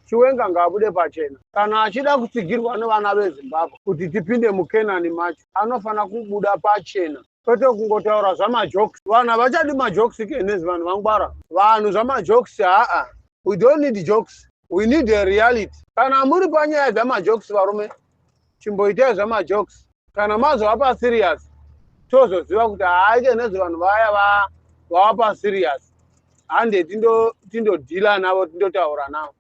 Chiwenga ngaabude pachena. Kana achida kutsigirwa nevana veZimbabwe kuti tipinde muKenani macho, anofanira kubuda pachena, kwete kungotaura zvamajokes. Vanhu havachadi majokes kenezi, vanhu vangwara. Vanhu zvamajokes, haa, we don't need jokes, we need a reality. Kana muri panyaya dzamajokes, varume, chimboitai zvamajokes. Kana mazova paserious, tozoziva kuti haai kenezi, vanhu vaya vava paserious, hande tindodhila navo, tindotaura navo.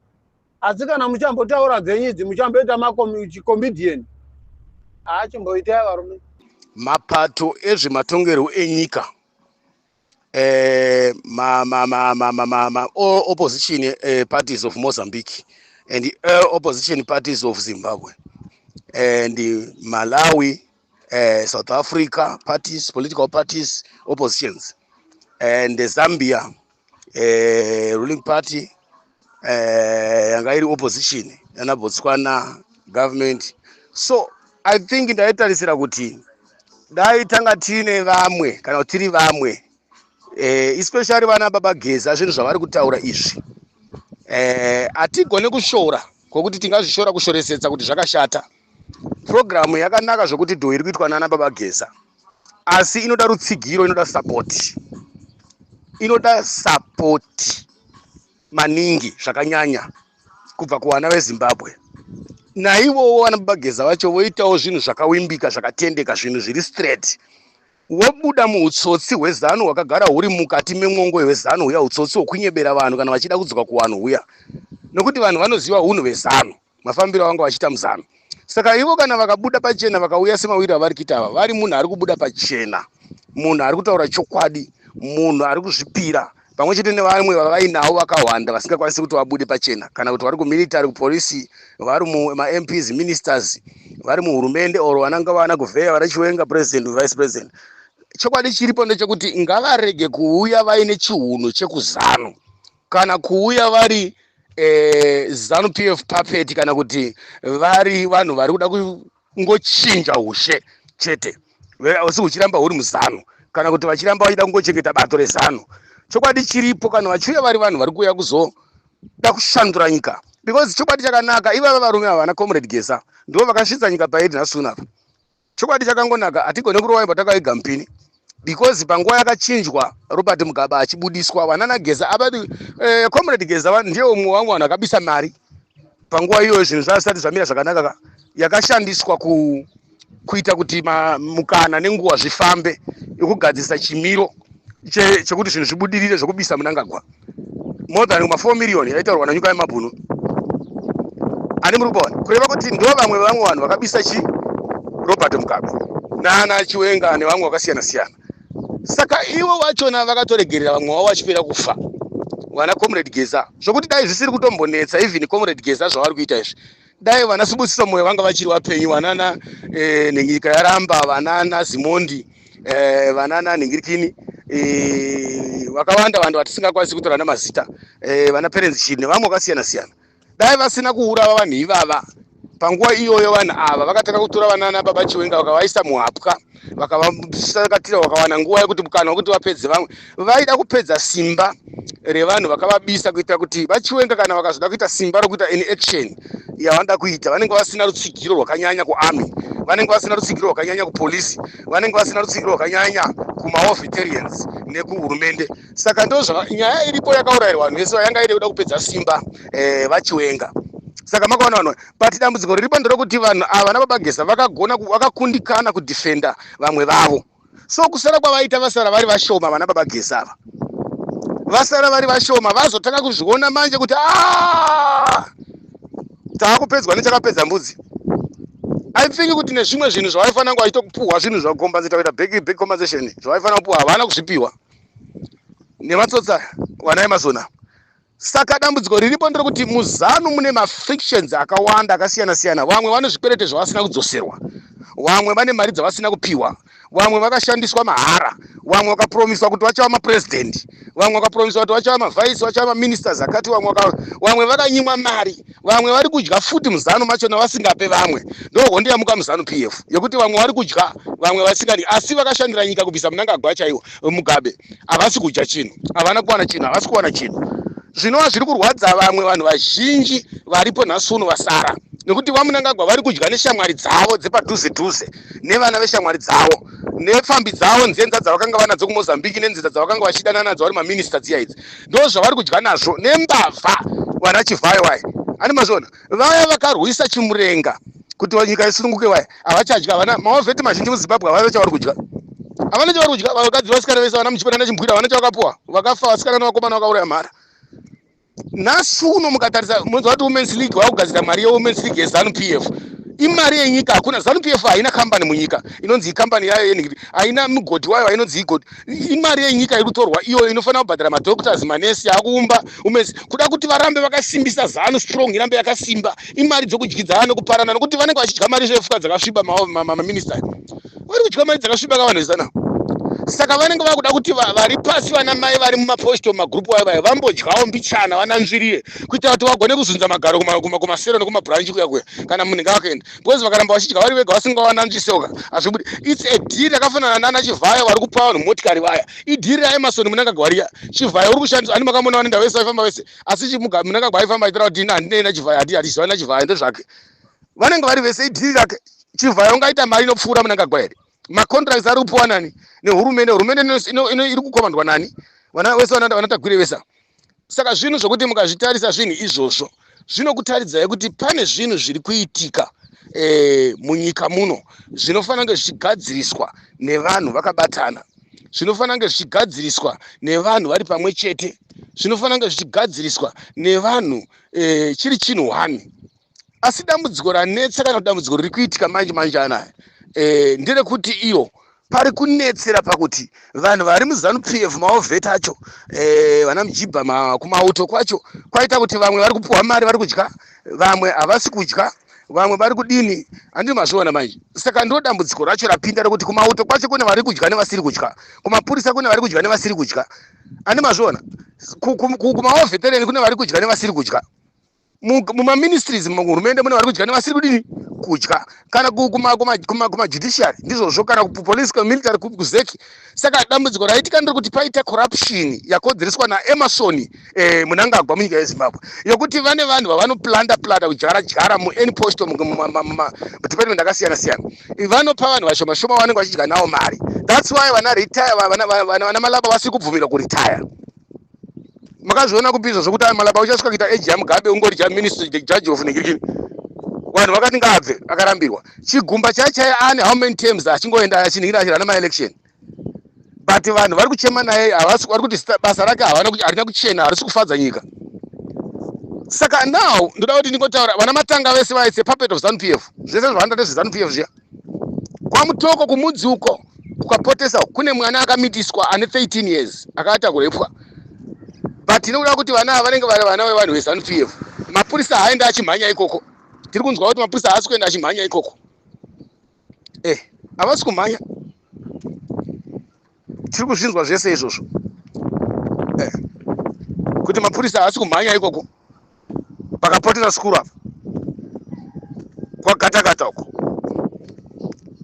Asi kana muchambotaura dzenyu idzi, muchamboita machicomedian, haachimboitai, varume. Mapato ezvematongerwo enyika, ma, ma, ma, ma, ma, ma, ma, all opposition parties of Mozambique and all opposition parties of Zimbabwe and Malawi, South Africa parties, political parties, oppositions, and Zambia ruling party, yanga iri opposition, yana Botswana government. So I think ndaitarisira kuti dai tanga tiine vamwe, kana kuti tiri vamwe, especially vana Baba Geza. Zvinhu zvavari kutaura izvi, hatigone kushora kwokuti tingazvishora kushoresetsa kuti zvakashata. Purogiramu yakanaka zvokuti dho iri kuitwa nana Baba Geza, asi inoda rutsigiro, inoda support, inoda support maningi zvakanyanya kubva kuvana veZimbabwe. Naivowo vana Baba Geza vacho voitawo zvinhu zvakawimbika, zvakatendeka, zvinhu zviri straight, wobuda muutsotsi hweZANU hwakagara huri mukati memwongo hweZANU huya, utsotsi hwokunyebera vanhu kana vachida kudzoka kuvanhu huya, nokuti vanhu vanoziva unhu hweZANU, mafambiro avanga vachiita muZANU. Saka ivo kana vakabuda pachena, vakauya semawiri avari kuita ava, vari munhu ari kubuda pachena, munhu ari kutaura chokwadi, munhu ari kuzvipira, pamwe chete nevamwe vavainavo vakawanda vasingakwanisi kuti vabude pachena, kana kuti vari kumilitary, kupolisi, vari mumaMPs, ministers, vari muhurumende, or vananga vana kuvheya, vana Chiwenga, president, vice president. Chokwadi chiripo ndechekuti ngavarege kuuya vaine chihunhu chekuZANU, kana kuuya vari ZANU PF puppet, kana kuti vari vanhu vari kuda kungochinja ushe chete asi huchiramba huri muZANU, kana kuti vachiramba vachida kungochengeta bato reZANU. Chokwadi chiripo, kana vachiuya vari vanhu vari kuuya kuzoda kushandura nyika, because chokwadi chakanaka, ivava varume ava, vana Comrade Geza, ndo vakasvitsa nyika pairi nhasi uno apa. Chokwadi chakangonaka, hatigone kurova imba takaiga mupini, because panguva yakachinjwa Robert Mugabe achibudiswa, vanana Geza abati, Comrade Geza ndiye umwe wamwe vanhu akabisa mari panguva iyoyo. Zvinhu zvasati zvamira zvakanaka ka, yakashandiswa kuita kuti mukana nenguva zvifambe yokugadzirisa chimiro chekuti zvinhu zvibudirire zvokubisa Munangagwa, more than ma4 million yaitaurwa naNyuka yemabhunu ani. Muri kuona, kureva kuti ndo vamwe vamwe vanhu vakabisa chi Robert Mugabe nana Chiwenga nevamwe vakasiyana siyana. Saka ivo vachona vakatoregerera vamwe vavo vachipera kufa, vana Comrade Geza, zvokuti dai zvisiri kutombonetsa even Comrade Geza zvavari kuita izvi, dai vana Sibusiso Moyo vanga vachiri vapenyu, vanana Nhenyika yaramba, vanana Zimondi, vanana Nhingirikini, vakawanda vanhu vatisingakwanisi kutora namazita, vana Perence Shiri nevamwe vakasiyana siyana, dai vasina kuurava vanhu ivava panguva iyoyo. Vanhu ava vakatanga kutora vanana Baba Chiwenga, vakavaisa muhapwa, vakavasakatira, vakawana nguva yekuti mukana wekuti vapedze vamwe. Vaida kupedza simba revanhu vakavabisa, kuitira kuti vaChiwenga kana vakazoda kuita simba rokuita any action yavanoda kuita, vanenge vasina rutsigiro rwakanyanya kuarmy, vanenge vasina rutsigiro rwakanyanya kupolisi, vanenge vasina rutsigiro rwakanyanya kumawar veterans nekuhurumende. Saka ndo nyaya iripo. Yakaurayirwa vanhu vese yanga iri kuda kupedza simba vaChiwenga. Saka makaona vanhu, but dambudziko riripo nderekuti vanhu ava naBaba Geza vakagona vakakundikana kudhifenda vamwe vavo. So kusara kwavaita, vasara vari vashoma. Vana Baba Geza ava vasara vari vashoma. Vazotanga kuzviona manje kuti "Ah, taakupedzwa nechakapedza mbudzi." I think kuti nezvimwe zvinhu zvavaifanira kunge vachitopuhwa, zvinhu zvakompensata, kuita back compensation zvavaifanira kupuhwa, havana kuzvipiwa nematsotsa vana Amazon. Saka dambudziko riripo nderekuti muZANU mune mafrictions akawanda akasiyana siyana. Vamwe vane zvikwerete zvavasina kudzoserwa, vamwe vane mari dzavasina kupiwa, vamwe vakashandiswa mahara, vamwe vakapromiswa kuti vachava mapurezidendi, vamwe vakapromiswa kuti vachava mavhaisi, vachava maministers akati, vamwe vakanyimwa mari, vamwe vari kudya futi muZANU machona vasingape vamwe. Ndo hondo yamuka muZANU PF yekuti vamwe vari kudya, vamwe vasingadi, asi vakashandira nyika kubvisa Munangagwa chaiwo, Mugabe, havasi kudya chinhu, havana kuwana chinhu, havasi kuwana chinhu. Zvinova zviri kurwadza vamwe vanhu vazhinji varipo nhasi uno vasara nekuti vaMnangagwa vari kudya neshamwari dzavo dzepadhuze dhuze nevana veshamwari dzavo nepfambi dzavo, nzenza dzavakanga vanadzo kuMozambique nenzenza dzavakanga vachidana nadzo vari maminista dziya idzi, ndo zvavari kudya nazvo nembavha vana Chivhayo vaya. Ani mazviona vaya vakarwisa Chimurenga kuti nyika isununguke vaya havachadya. Havana mawavheti mazhinji muZimbabwe, havana chavari kudya, havana chavari kudya. Vakadzi, vasikana vese, vana muchipana nechimbwira, havana chavakapuwa. Vakafa vasikana nevakomana vakauraya mhara. Nhasi uno mukatarisa, munonzwa kuti Women's League vakugadzira mari yeWomen's League yeZANU PF. Imari yenyika. Hakuna ZANU PF haina kambani munyika inonzi ikambani yayo yenhikiti, haina mugodhi wayo inonzi igodhi. Imari yenyika iri kutorwa iyoyo inofanira kubhadhara madoctors, manesi akuumba women's, kuda kuti varambe vakasimbisa ZANU strong, irambe yakasimba. Imari dzokudyidzana nekuparana, nokuti vanenge vachidya mari zvefuka dzakasviba. Maminista vari kudya mari dzakasviba kavanhu vezana. Saka vanenge vakuda kuti vari pasi, vana mai vari mumaposto, mumagurupu vayo vaya, vambodyawo mbichana, vananzvirire, kuitira kuti vagone kuzunza magaro kumasero nekumabhuranchi kuya kuya kana munhu ngavakaenda, because vakaramba vachidya vari vega vasingawananzvisewoka, hazvibudi. It's a deal yakafanana nana Chivhayo vari kupa vanhu motikari vaya. Ideal raEmmerson Mnangagwa riya. Chivhayo uri kushandiswa. Ani makamona vanoenda vese, vaifamba vese, asi Mnangagwa aifamba aitira kuti ina handinei naChivhayo, hatizivani naChivhayo, ndezvake. Vanenge vari vese, ideal rake. Chivhayo ungaita mari inopfuura Mnangagwa here? Macontracts ari kupiwa nani? Nehurumende. Hurumende iri kukomandwa nani? Vana vese vanaTagwire vese. Saka zvinhu zvokuti mukazvitarisa zvinhu izvozvo zvinokutaridzai kuti pane zvinhu zviri kuitika munyika muno zvinofanira kunge zvichigadziriswa nevanhu vakabatana, zvinofanira kunge zvichigadziriswa nevanhu vari pamwe chete, zvinofanira kunge zvichigadziriswa nevanhu chiri chinhu one. Asi dambudziko ranetsa, kana kuti dambudziko riri kuitika manje manje anaya, nderekuti iyo pari kunetsera pakuti vanhu vari muZANU PF, mawar vet acho, vana Mujibha, kumauto kwacho kwaita kuti vamwe vari kupiwa mari vari kudya, vamwe havasi kudya, vamwe vari kudini, handii mazviona manje. Saka ndo dambudziko racho rapinda rekuti kumauto kwacho kune vari kudya nevasiri kudya, kumapurisa kune vari kudya nevasiri kudya, handi mazviona? Kumawar veteran kune vari kudya nevasiri kudya. Mumaministries muhurumende mune vari kudya nevasiri kudini kudya. Kana kumajudiciary ndizvozvo, kana kupolice, kumilitary, kuZEC. Saka dambudziko raitika nderekuti paita corruption yakonzereswa naEmmerson Mnangagwa munyika yeZimbabwe, yokuti vane vanhu vavanoplanta planta, kudyara dyara muany post, mudepartment akasiyana siyana. Vanopa vanhu vashoma shoma vanenge vachidya navo mari. That's why vana retire, vana Malaba vasiri kubvumirwa kuretire. Makazviona kupi izvo zvokuti Malaba uchasvika kuita age yaMugabe, ungori minister, judge of negirikini? Vanhu vakati ngaabve, akarambirwa. Chigumba chaichai ane how many terms achingoenda achinhingira achirana maelection, but vanhu vari kuchema naye, havasi vari kuti basa rake harina kuchena, harisi kufadza nyika. Saka now ndoda kuti ndingotaura vana Matanga vese vaise puppet of ZANU PF. Zvese zvavanoita ndezveZANU PF zviya. KwaMutoko, kumudzi uko kukapotesa, kune mwana akamitiswa ane 13 years, akaita kurepwa, but nekuda kuti vana ava vanenge vari vana vevanhu veZANU PF, mapurisa haaenda achimhanya ikoko. Tiri kunzwa kuti mapurisa haasi kuenda achimhanya ikoko, havasi kumhanya. Tiri kuzvinzwa zvese izvozvo, kuti mapurisa haasi kumhanya ikoko pakapotera sikuru apa kwagatakata uko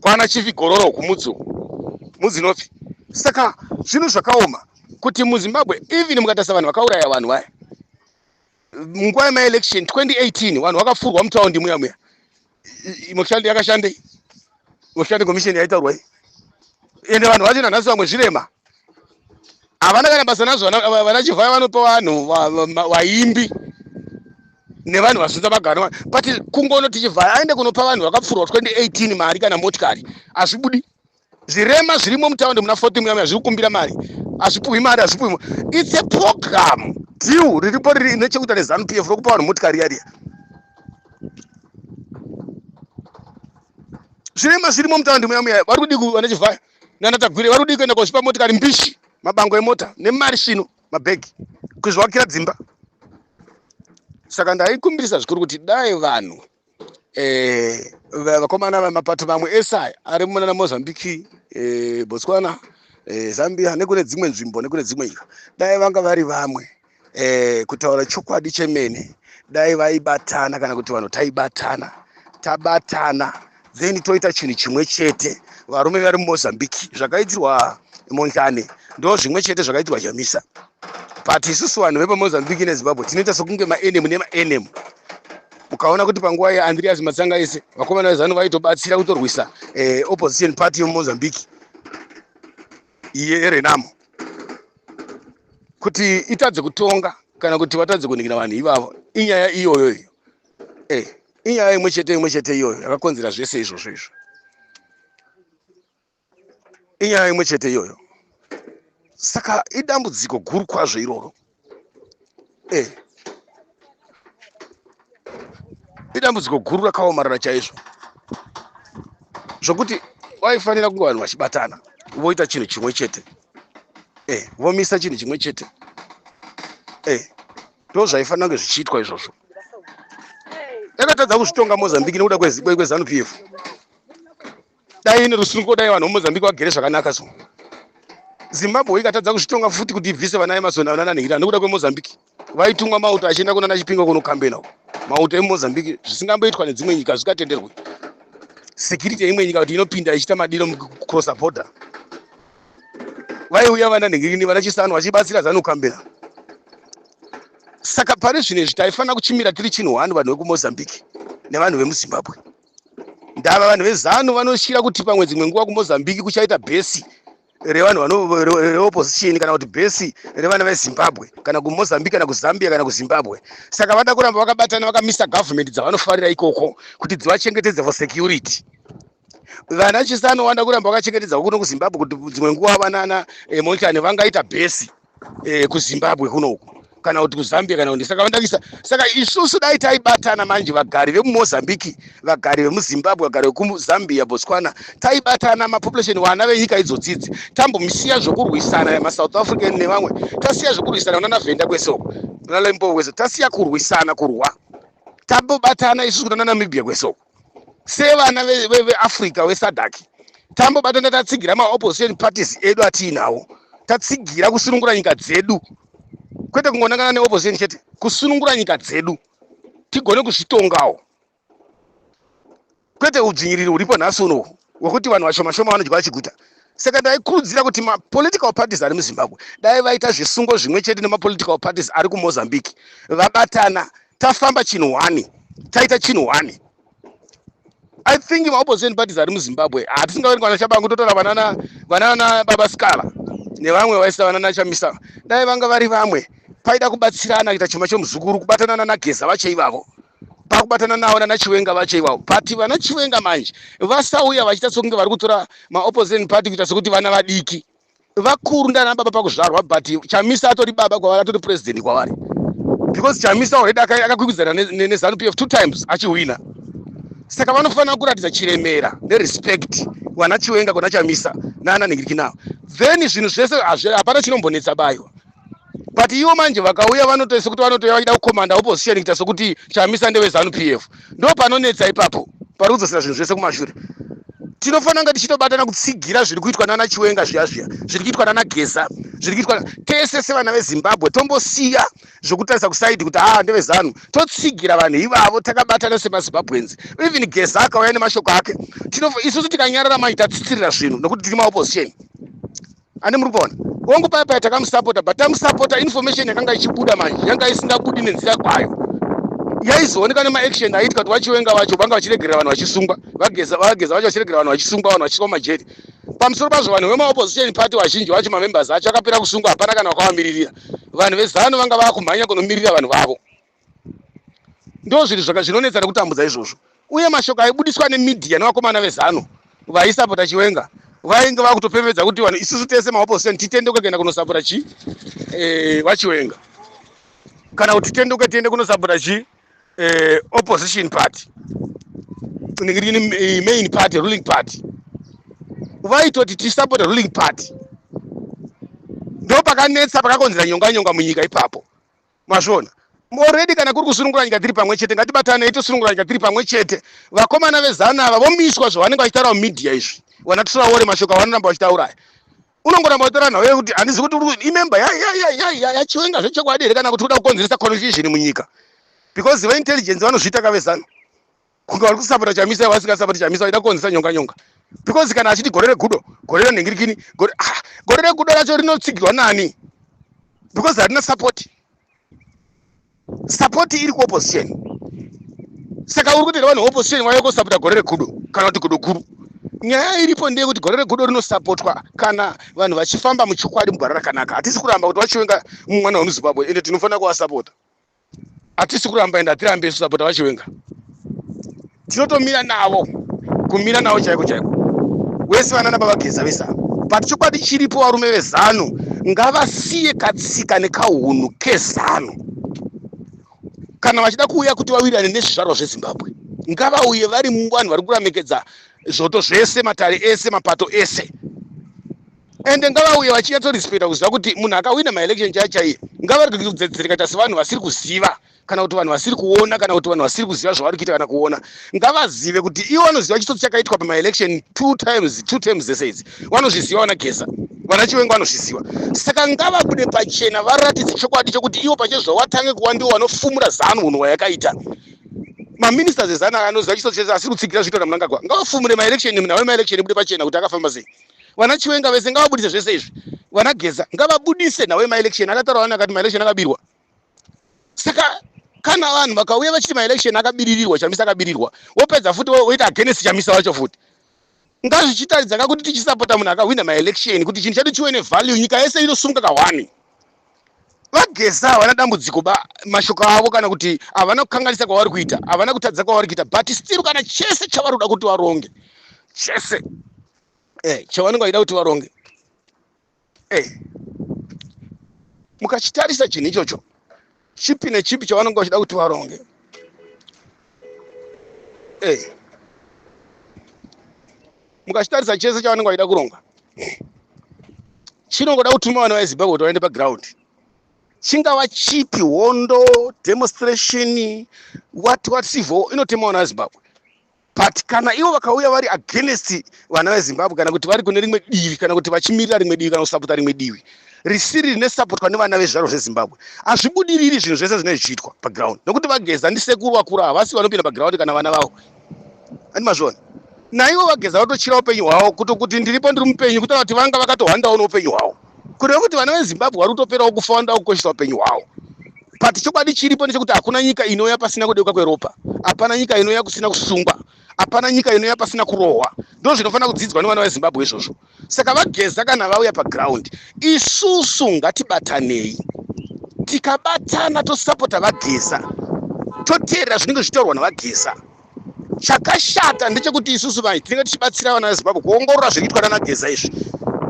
kwana Chief Gororo kumudzi uko mudzi nopi. Saka zvinhu zvakaoma kuti muZimbabwe, even mukatarisa vanhu vakauraya vanhu vaya munguva yemaelection 2018, vanhu vakapfurwa mutaundi muya muya. Moshandi yakashandei? Moshandi commission yaitaurwai? Ende vanhu vacho nanhasi vamwe zvirema, havana kana basa nazvo. Vana Chivhaya vanopa vanhu vaimbi nevanhu vasunza magaro, but kungonoti Chivhaya aende kunopa vanhu vakapfurwa 2018 mari kana motikari, hazvibudi. Zvirema zvirimo mutaundi muna 40 muya muya zviri kukumbira mari, hazvipuhwi mari, hazvipuhwi. It's a program deal riripo riri nechekuita neZANU PF rokupa vanhu motikari riya riya. Zvirema zvirimo mutaundi muya muya vari kudii? Vana Chivhaya nana Tagwire vari kudii kuenda kozvipa motikari mbishi, mabango emota nemari svino, mabhegi, kuzvivakira dzimba? Saka ndaikumbirisa zvikuru kuti dai vanhu, vakomana vemapato mamwe ese aya ari munana Mozambique, Botswana, Zambia nekune dzimwe nzvimbo nekune dzimwe nyika, dai vanga vari vamwe, kutaura chokwadi chemene, dai vaibatana, kana kuti vanhu taibatana, tabatana, then toita chinhu chimwe chete. Varume vari muMozambique zvakaitirwa. Mondlane. Ndo zvimwe chete zvakaitirwa Chamisa. But isusu vanhu vepaMozambique neZimbabwe tinoita sekunge maenemy nemaenemy. Ukaona kuti panguva yeAndreas Matsanga ese vakomana veZanu vaitobatsira kutorwisa opposition party yemuMozambique iye Renamo kuti itadze kutonga kana kuti vatadze kuningira vanhu ivavo. Inyaya iyoyo iyo, inyaya imwe chete, imwe chete iyoyo yakakonzera zvese izvozvo. Izvo inyaya imwe chete iyoyo. Saka idambudziko guru kwazvo iroro. Idambudziko guru rakaomarara chaizvo, zvokuti vaifanira kunge vanhu vachibatana, voita chinhu chimwe chete, vomisa chinhu chimwe chete. Ndo zvaifanira kunge zvichiitwa izvozvo. Yakatadza kuzvitonga Mozambique nekuda kweZANU PF. Dai ine rusununguko, dai vanhu veMozambique vagere zvakanaka. So Zimbabwe ikatadza kuzvitonga futi kuti ibvise vana Emmerson vanananhira nekuda kweMozambique. Vaitumwa mauto achienda kunana Chipinge kunokambena uko, mauto emuMozambique, zvisingamboitwa nedzimwe nyika, zvingatenderwe security yeimwe nyika kuti inopinda ichiita madiro mukucrossa border. Vaiuya vana nhingirini, vana Chisano, vachibatsira ZANU kukambena. Saka pari zvino izvi taifanira kuchimira tiri chinhu one, vanhu vekuMozambique nevanhu vemuZimbabwe. Ndava vanhu veZANU vanotyira kuti pamwe dzimwe nguva kuMozambique kuchaita base revanhu reopposition, kana kuti base revana veZimbabwe, kana kuMozambique, kana kuZambia, kana kuZimbabwe. Saka vada kuramba vakabatana, vakamisa government dzavanofarira ikoko kuti dzivachengetedze for security. Vana Chisano vanoda kuramba vakachengetedza kuno kuZimbabwe kuti dzimwe nguva vanana Mondlane vangaita base kuZimbabwe kunoku, kana kuti kuZambia, kana kuti. Saka vandakisa. Saka isusu dai taibatana manje, vagari vemuMozambique, vagari vemuZimbabwe, vagari vekuZambia, Botswana, taibatana, mapopulation, vana venyika idzodzidzi, tambomisiya zvokurwisana maSouth African nevamwe, tasiya zvokurwisana kunana Vhenda kwese uko, kuna Limpopo kwese, tasiya kurwisana, kurwa, tambobatana isusu kuna Namibia kwese uko, sevana veAfrica, veSADC, tambobatana, tatsigira maopposition parties edu atiinawo, tatsigira kusunungura nyika dzedu, kwete kungonangana neopposition chete, kusunungura nyika dzedu tigone kuzvitongawo, kwete udzvinyiriri huripo nhasi unohu hwekuti vanhu vashoma shoma vanodya vachiguta. Saka ndaikurudzira kuti mapolitical parties ari muZimbabwe dai vaita zvisungo zvimwe chete nemapolitical parties ari kuMozambique, vabatana, tafamba chinhu one, taita chinhu one. I think maopposition parties ari muZimbabwe, hatisingaverengi vana Chabangu, totora vanana Baba Scala nevamwe vaisa vanana Chamisa, dai vanga vari vamwe paida kubatsirana kuita chuma chomuzukuru, kubatana nanaGeza vacho ivavo, pakubatana navo nanaChiwenga vacho ivavo. But vana Chiwenga manje vasauya vachiita sekunge vari kutora maopposition party kuita sekuti vana vadiki. Vakuru ndana baba pakuzvarwa, but Chamisa atori baba kwavari, atori president kwavari, because Chamisa already akakwikwidzana neZANU PF two times achihwina. Saka vanofanira kuratidza chiremera nerespect, vana Chiwenga, kuna Chamisa nana Ningirikinawo. Then zvinhu zvese hapana chinombonetsa bayiwa. But ivo manje vakauya vanotoisa sekuti vanotouya vachida kukomanda opposition, kuita sekuti Chamisa ndeweZANU PF. Ndo panonetsa ipapo, pari kudzosera zvinhu zvese kumashure. Tinofanira kunge tichitobatana kutsigira zviri kuitwa nana Chiwenga zviya zviya, zviri kuitwa nana Geza, zviri kuitwa tese sevana veZimbabwe. Tombosiya zvokutarisa kuside kuti haa, ndeveZANU, totsigira vanhu ivavo takabatana semaZimbabweans. Even Geza akauya nemashoko ake, isusu tikanyarara manje tatsitsirira zvinhu nokuti tiri maopposition. Ane muri kuona wangu paya paya takamusapota, but tamusapota, information yakanga ichibuda manje yanga isingabudi nenzira kwayo yaizooneka nemaaction aiitika, kuti vaChiwenga vacho vanga vachiregerera vanhu vachisungwa, vaGeza vacho vachiregerera vanhu vachisungwa, vanhu vachiswa mumajeri. Pamusoro pazvo, vanhu vemaopposition party vazhinji vacho, mamembers acho akapera kusungwa, hapana kana vakavamiririra. Vanhu veZANU vanga vakumhanya kunomirira vanhu vavo. Ndo zvinhu zvinonetsa nekutambudza izvozvo. Uye mashoko aibudiswa nemedia nevakomana veZANU vaisapota Chiwenga vainge vakutopembedza kuti vanhu isusu tese maopposition titenduke kuenda kunosapota chi vaChiwenga, kana kuti titenduke tiende kunosapota chi opposition party, main party, ruling party. Vaitoti tisapota ruling party. Ndo pakanetsa, pakakonzera nyonga nyonga munyika ipapo. Mazviona already. Kana kuri kusunungura nyika tiri pamwe chete, ngatibatanei tosunungura nyika tiri pamwe chete. Vakomana veZANU ava vomiswa zvavanenge vachitaura mumedia izvi. Vana Traore, mashoko avanoramba vachitaura aya, unongoramba uchitaura nhau yekuti handizi kuti imember yaChiwenga zvechokwadi here, kana kuti kuda kukonzeresa confusion munyika, because veintelligence vanozviita kaveZANU kunge vari kusapota Chamisa vasingasapoti Chamisa, vaida kukonzeresa nyonga nyonga, because kana achiti gore regudo. Gore renhingirikini, gore, ah, gore regudo racho rinotsigirwa nani? Because harina support. Support iri kuopposition. Saka uri kuti vanhu veopposition vauye kosapota gore regudo kana kuti gudo guru? Nyaya iripo ndeyekuti gore regudo rinosapotwa kana vanhu vachifamba muchokwadi, mugwara rakanaka. Hatisi kuramba kuti vaChiwenga mwana wemuZimbabwe, ende tinofanira kuvasapota. Hatisi kuramba, ende hatirambi kusapota vaChiwenga. Tinotomira navo, kumira navo chaiko chaiko, wese vana nababa Geza vese ava. But chokwadi chiripo, varume veZANU ngavasiye katsika nekahunhu keZANU. Kana vachida kuuya kuti vawirirane nezvizvarwa zveZimbabwe, ngavauye vari vanhu vari kuramekedza zvoto zvese, matare ese, mapato ese, ende ngavauye vachinyatsorespecta kuziva kuti munhu akawina maelection chaiyo chaiye. Ngavarege kudzedzereka kuita sevanhu vasiri kuziva, kana kuti vanhu vasiri kuona, kana kuti vanhu vasiri kuziva zvavari kuita kana kuona. Ngavazive kuti ivo vanoziva chitsotsi chakaitwa pamaelection two times, two terms dzese idzi vanozviziva. Vana Geza, vana Chiwenga vanozviziva. Saka ngavabude pachena, varatidze chokwadi chokuti ivo pachezvo vatange kuva ndivo vanofumura ZANU unhu hwayakaita. Maministers eZANU anoziva chitsotsi chese, asiri kutsigira zviitwa naMnangagwa, ngavafumure maelection, nawe maelection ibude pachena kuti akafamba sei. Vana Chiwenga vese ngavabudise zvese izvi. Vana Geza ngavabudise nawe maelection. Akataura vana akati maelection akabirwa. Saka kana vanhu vakauya vachiti maelection akabiririrwa, Chamisa akabirirwa, wopedza futi woita against Chamisa wacho futi, ngazvichitaridza ka kuti tichisapota munhu akahwina maelection, kuti chinhu chedu chive nevalue, nyika yese inosunga kahwani. VaGeza havana dambudziko ba mashoko avo, kana kuti havana kukanganisa kwavari kuita, havana kutadza kwavari kuita, but still kana chese chavari kuda kuti varonge, chese chavanenge vachida kuti varonge, mukachitarisa chinhu ichocho, chipi nechipi chavanenge vachida kuti varonge, mukachitarisa chese chavanenge vachida kuronga, chinongoda kutuma vana veZimbabwe kuti vaende paground. Chingava chipi, hondo, demonstration, what what, civil, inotema vana veZimbabwe. But kana ivo vakauya vari against vana veZimbabwe, kana kuti vari kune rimwe divi, kana kuti vachimirira rimwe divi, kana kusapota rimwe divi risiri rinesapotwa nevana vezvizvarwa zveZimbabwe, hazvibudiriri zvinhu zvese zvinenge zvichiitwa paground, nokuti vaGeza ndisekuru vakuru, havasi vanopinda paground kana vana vavo. Andi mazviona, naivo vaGeza vatochira upenyu hwavo kuti ndiripo, ndiri mupenyu, kutaura kuti vanga vakatohwandawo neupenyu hwavo, kureva kuti vana veZimbabwe vari kutoperawo kufa, vanoda kukoshesa upenyu hwavo. But chokwadi chiripo ndechekuti hakuna nyika inouya pasina kudeuka kweropa, hapana nyika inouya kusina kusungwa, hapana nyika inouya pasina kurohwa. Ndo zvinofanira kudzidzwa nevana veZimbabwe izvozvo. Saka vaGeza kana vauya paground, isusu ngatibatanei. Tikabatana, tosapota vaGeza, toteerera zvinenge zvichitaurwa navaGeza. Chakashata ndechekuti isusu vai tinenge tichibatsira vana veZimbabwe kuongorora zviri kuitwa nanaGeza izvi,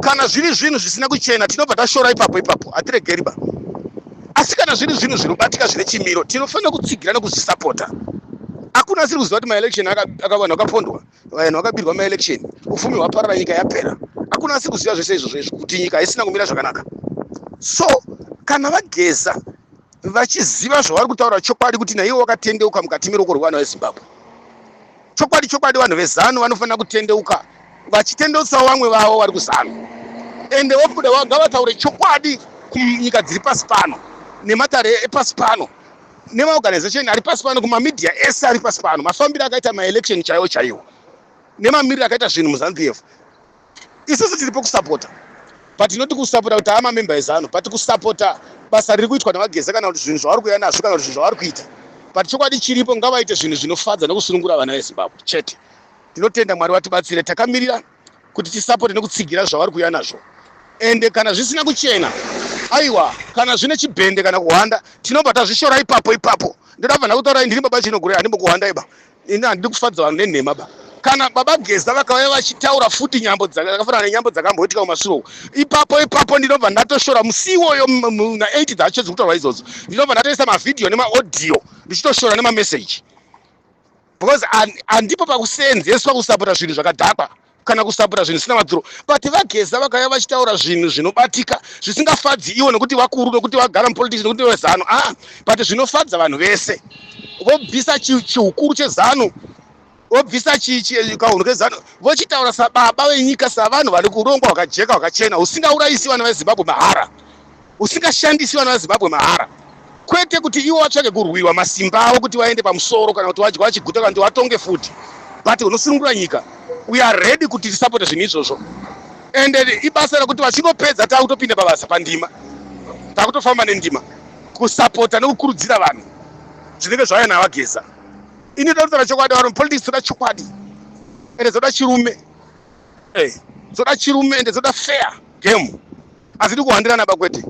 kana zviri zvinhu zvisina kuchena, tinobva tashora ipapo ipapo, hatiregeri ba. Asi kana zviri zvinhu zvinobatika, zvine chimiro, tinofanira kutsigira nekuzvisapota. Hakuna asiri kuziva kuti maelection vanhu vakapondwa, vanhu vakabirwa maelection, upfumi hwaparara, nyika yapera. Hakuna asiri kuziva zvese izvozvo izvo, kuti nyika haisina kumira zvakanaka. So kana vaGeza vachiziva zvavari kutaura chokwadi, kuti naivo vakatendeuka mukati meruoko rwevana veZimbabwe, chokwadi chokwadi, vanhu veZANU vanofanira kutendeuka, vachitendeutsawo vamwe vavo vari kuZANU, ende vobuda, ngavataure chokwadi kunyika dziri pasi pano, nematare epasi pano, nemaorganization ari pasi pano, kumamedia ese ari pasi pano, mafambiro akaita maelection chaiwo chaiwo nemamiriro akaita zvinhu muZANU PF. Isusu tiripo kusapota, but tinoti kusapota kuti amamemba eZANU, but kusapota basa riri kuitwa navaGeza, kana kuti zvinhu zvavari kuuya nazvo, kana kuti zvinhu zvavari kuita. But chokwadi chiripo, ngavaite zvinhu zvinofadza nekusunungura vana veZimbabwe chete. Tinotenda, Mwari vatibatsire. Takamirira kuti tisapote nekutsigira zvavari kuuya nazvo, ende kana zvisina kuchena, aiwa, kana zvine chibhende kana kuhwanda, tinobva tazvishora ipapo ipapo. Ndoda bva ndakutaurai, ndiri baba Chinogure, handimbokuhwanda iba. Ini handidi kufadza vanhu nenhema ba. Kana baba Geza vakauya vachitaura futi nyambo dzakafanana nenyambo dzakamboitika kumashure uko, ipapo ipapo ndinobva ndatoshora musi iwoyo. Na8 dzacho dziri kutaurwa idzodzo, ndinobva ndatoisa mavhidhiyo nemaaudio ndichitoshora nemameseji, because handipo pakusenzeswa kusapota zvinhu zvakadhakwa kana kusapota zvinhu zvisina maturo. But vaGeza vakauya vachitaura zvinhu zvinobatika, zvisingafadzi ivo nokuti vakuru, nokuti vagara mupolitics, nokuti veZANU, ah, but zvinofadza vanhu vese, vobvisa chiukuru cheZANU, vobvisa kahunhu keZANU, vochitaura sababa venyika, savanhu vari kurongwa hwakajeka, hwakachena, husingaurayisi vana veZimbabwe mahara, husingashandisi vana veZimbabwe mahara, kwete kuti ivo vatsvage kurwiwa masimba avo kuti vaende pamusoro, kana kuti vadya vachiguta, kana kuti vatonge futi, but unosunungura nyika. We are ready kuti tisapote zvinhu izvozvo. Ende ibasa rekuti vachingopedza takutopinda pabasa pandima, takutofamba nendima kusapota nekukurudzira vanhu zvinenge zvauya navaGeza. Ini ndoda kutaura chokwadi, vanhu politics toda chokwadi, ende dzoda chirume, dzoda chirume, ende dzoda fair game. Hazidi kuhandirana bakwete.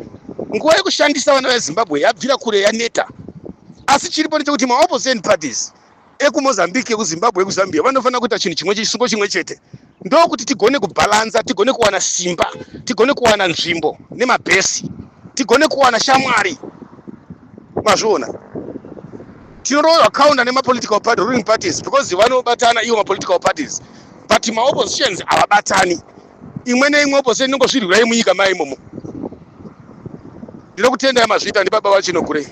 Nguva yekushandisa vana veZimbabwe yabvira kure, yaneta. Asi chiripo ndechekuti maopposition parties ekuMozambique, ekuZimbabwe, ekuZambia vanofanira kuita chinhu chimwe, chisungo chimwe chete, ndokuti tigone kubhalanza, tigone kuwana simba, tigone kuwana nzvimbo nemabhesi, tigone kuwana shamwari. Mazviona, tinorohwa counter nemapolitical party, ruling parties, because vanobatana ivo mapolitical parties, but maoppositions havabatani. Imwe neimwe opposition inongozvirwirai munyika mai imomo. Ndinokutendai, mazviita ndibaba vaChinogurei.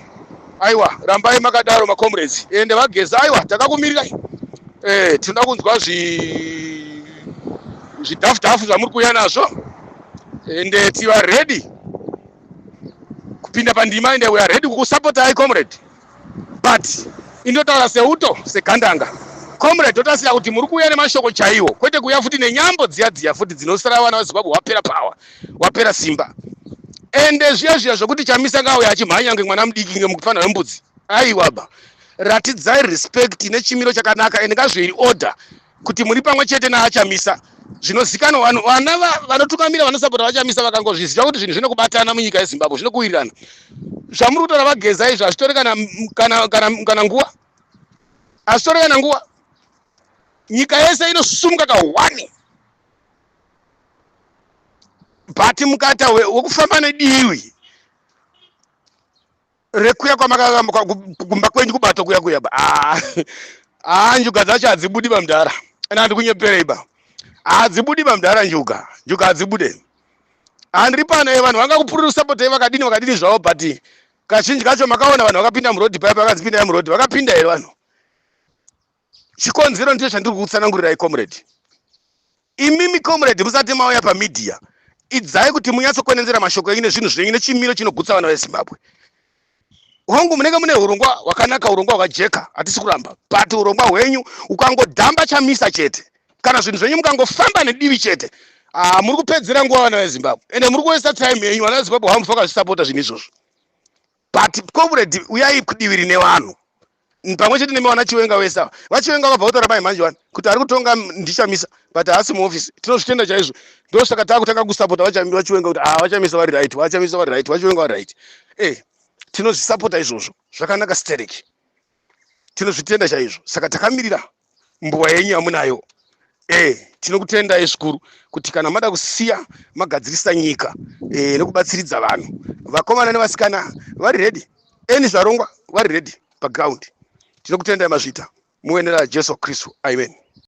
Aiwa, rambai makadaro, macomrades. Ende vaGeza, aiwa, takakumirirai. Tinoda kunzwa zvidhafudhafu zvamuri kuuya nazvo, ende tiva ready kupinda pandima, ende we are ready kukusapotai, comrade. But indotaura seuto, segandanga, comrade, totasira kuti muri kuuya nemashoko chaiwo, kwete kuuya futi nenyambo dziya dziya futi dzinosara vana vaZimbabwe wapera power, wapera simba. Ende zviya zviya zvokuti Chamisa ngauya achimhanya nge mwana mudiki, ngemufanha wembudzi, aiwa ba. Ratidzai respect nechimiro chakanaka, ende ngazviri order kuti muri pamwe chete naaChamisa. Zvinozikanwa, vanhu vana vanotungamira, vanosapota vaChamisa, vakangozviziva kuti zvinhu zvinokubatana munyika yeZimbabwe, zvinokuwirirana. Zvamuri kutaura vaGeza izvo hazvitori kana nguva, hazvitori kana nguva. Nyika yese inosumuka kahwani. But mukaita wekufamba nediwi rekuya kumba kwenyu kubato kuya kuya ba, ah, njuga dzacho hadzibudi pamudhara. Ena handikunyeperei ba, hadzibudi pamudhara. Njuga hadzibude. Handiri pano. Vanhu vangakupurira sapotei vakadini vakadini zvavo, but kazhinji kacho makaona vanhu vakapinda murodhi paya pakanzi pindai murodhi, vakapinda here vanhu? Chikonzero ndicho chandiri kutsanangurirai, comrade. Imimi comrade, musati mauya pamedia, idzai kuti munyatsokwenenzera mashoko enyu nezvinhu zvenyu nechimiro chinogutsa vana veZimbabwe. Hongu, munenge mune urongwa hwakanaka, urongwa hwakajeka, hatisi kuramba, but urongwa hwenyu ukangodhamba Chamisa chete, kana zvinhu zvenyu mukangofamba nedivi chete, ah, muri kupedzera nguva vana veZimbabwe, ende muri kuwaster time yenyu. Vana veZimbabwe hamufa vakazvisapota zvinhu izvozvo. But comrade, uyai kudivi rine vanhu pamwe chete nemi vana Chiwenga wese ava. VaChiwenga vakabva kutaura mai manje wani kuti ari kutonga ndiChamisa, but haasi muofisi. Tinozvitenda chaizvo. Ndosaka taakutanga kusapota vaChiwenga kuti ah, vaChamisa vari right, vaChamisa vari right, vaChiwenga vari right. Tinozvisapota izvozvo, zvakanaka stereki, tinozvitenda chaizvo. Saka takamirira mbuwa yenyu yamunayo. Tinokutendai zvikuru kuti kana mada kusiya magadzirisa nyika nekubatsiridza vanhu, vakomana nevasikana vari ready, eni zvarongwa, vari ready paground. Tinokutendai, mazvita, muwenera Jesu Kristu, amen.